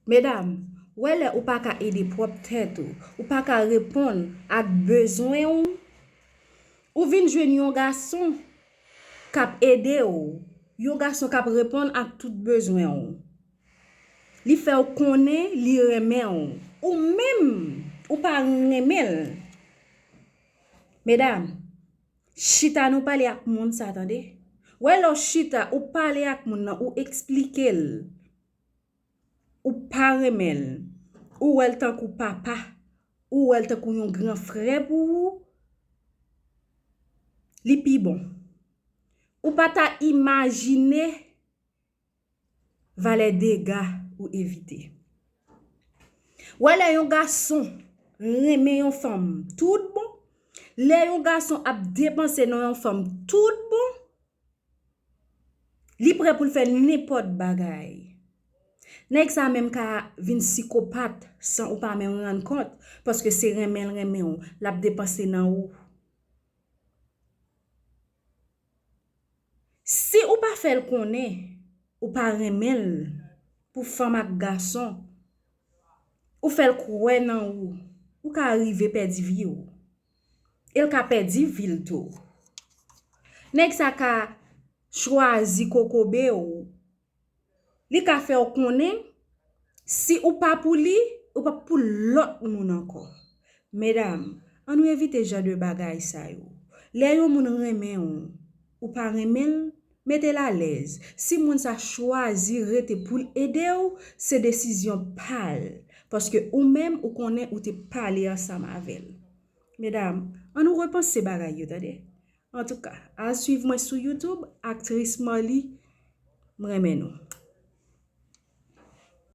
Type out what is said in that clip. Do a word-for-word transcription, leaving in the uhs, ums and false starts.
Medam, wè lè ou pa ka ede pwòp tèt ou, ou pa ka reponn ak bezwen w, ou vin jwenn yon gason k ap ede w, yon gason k ap reponn ak tout bezwen w. Li fè w konnen li renmen w. Ou menm, ou pa renmen l. Medam, chita nou pale ak moun sa, tande. Wè lè w chita, ou pale ak moun nan, ou eksplike l. Ou pa renmen l. Ou wè l tankou papa. Ou wè l tankou yon gran frè pou ou. Li pi bon. Ou pa ta imajine valè dega ou evite. Wè lè yon gason renmen yon fanm tout bon, lè yon gason ap depanse nan yon fanm tout bon, li prè pou l fè nenpòt bagay. Nèg sa menm ka vin sikopat san ou pa menm rann kont, paske se renmen l renmen w, l ap depanse nan ou. Si ou pa fè l konnen ou pa renmen l pou fanm ak gason, ou fè l kwè nan ou, ou ka rive pèdi vi w. E l ka pèdi vi l tou. Nèg sa ka chwazi kokobe w. Li ka fè w konnen, si ou pa pou li, ou p ap pou lòt moun ankò. Medam, ann nou evite jan de bagay sa yo. Lè yon moun renmen w, ou pa renmen l, mete l alèz. Si moun sa chwazi rete pou l ede w, se desizyon pa l. Paske ou menm, ou konnen ou te pale ansanm avè l. Medam, ann nou repanse bagay yo, tande. Antouka, al swiv mwen sou YouTube, Aktris Marly, m renmen nou.